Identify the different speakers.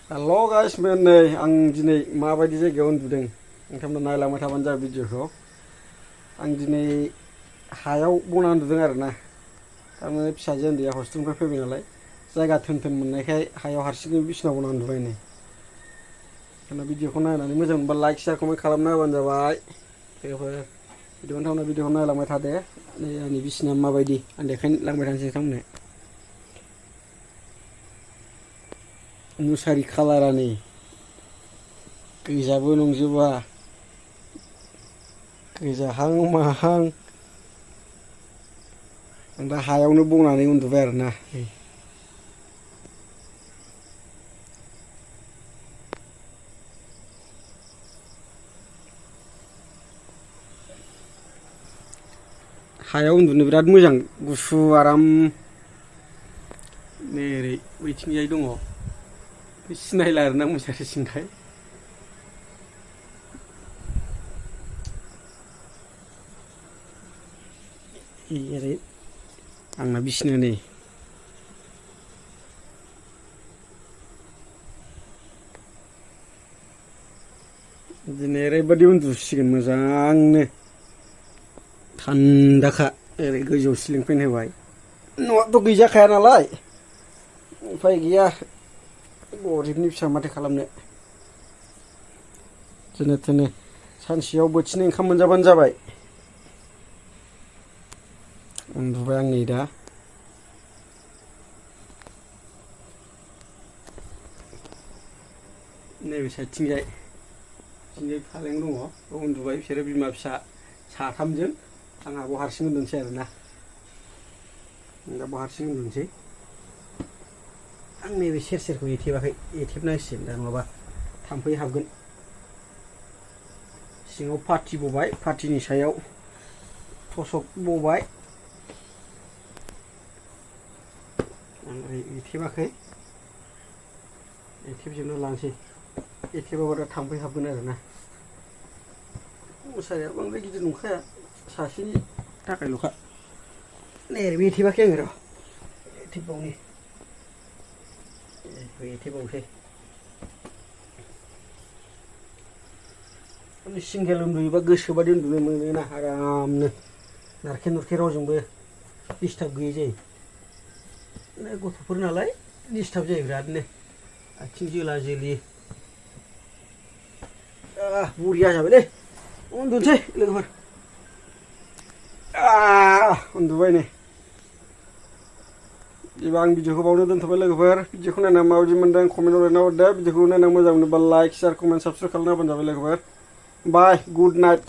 Speaker 1: हेल' guys मेन नै आं दिनै माबायदि जायगायाव उन्दुदों नोंथांमोना नायलांबाय थाबानो जाबाय भिडिअखौ। आं दिनै हायाव बना उन्दुदों आरोना। थारमाने फिसाजो उन्दैया हस्टेलनिफ्राय फैबाय नालाय जायगा थोन थोन मोननायखाय हायाव हारसिङै बिसिना बना उन्दुबाय नै। दाना भिडिअखौ नायनानै मोजां मोनबा लाइक शेयार कमेन्ट खालामना होबानो जाबाय। लोगोफोर बिदिबा नोंथांमोना भिडिअखौ नायलांबाय थादो। नै आंनि बिसिनाया माबायदि आं देखायलांबाय थानोसै नोंथांमोननो। मुसारि खालारा नै गोजाबो नंजोबा गोजाहां माहां। आं दा हायावनो बनानै उन्दुबाय आरोना। हायाव उन्दुनो बिराद मोजां गुसु आराम। नै ओरै बैथिंजाय दङ सिनायला आरोना मुसारि सिंखाय। ओरै आंना बिसिनाया नै दिनै ओरैबायदि उन्दुसिगोन मोजांनो थान्दाखा। ओरै गोजौआव सिलिं फेन होबाय। न'आथ' गैजाखाया नालाय उफाय गैया गरिबनि फिसा माथो खालामनो। जेने थेने सानसेयाव बोथिनै ओंखाम मोनजाबानो जाबाय। उन्दुबाय आं नै दा। नैबे साइडथिंजाय फालें दङ बेयाव उन्दुबाय बिसोरो बिमा फिसा साथामजों। आं आब' हारसिं उन्दुनोसै आरोना। दा बाव हारसिं उन्दुनोसै। आं नैबे सेर सेरखौ एथेबाखै एथेबनांसिगोन दा नङाबा थाम्फै हाबगोन। सिङाव पाटि बबाय पाटिनि सायाव थसक बबाय। आं ओरै एथेबाखै एथेबजोबना लानोसै। एथेबाबा दा थाम्फै हाबगोन आरोना। मुसारिया बांद्राय गिदिर नंखाया सासेनि थाखायल'खा। नै ओरैबो एथेबाखै आङो र' एथेबबावनि एथेबावसै। सिंगेल उन्दुयोबा गोसोबादि उन्दुनो मोनोना आरामनो नारखे नुरखे रावजोंबो दिस्टार्ब गैयै जायो। गथ'फोर नालाय दिस्टार्ब जायो बिरादनो आथिं जोला जोलि। बरिया जाबायलै उन्दुनोसै लोगोफोर। उन्दुबाय नै। बिदिबा आं भिडिअखौ बावनो दोनथ'बाय लोगोफोर। भिडिअखौ नायना माबायदि मोनदों कमेन्टआव लिरना हरदो। भिडिअखौ नायना मोजां मोनोबा लाइक शेयार कमेन्ट साबस्क्राइब खालामना होबानो जाबाय लोगोफोर। बाय गुड नाइट।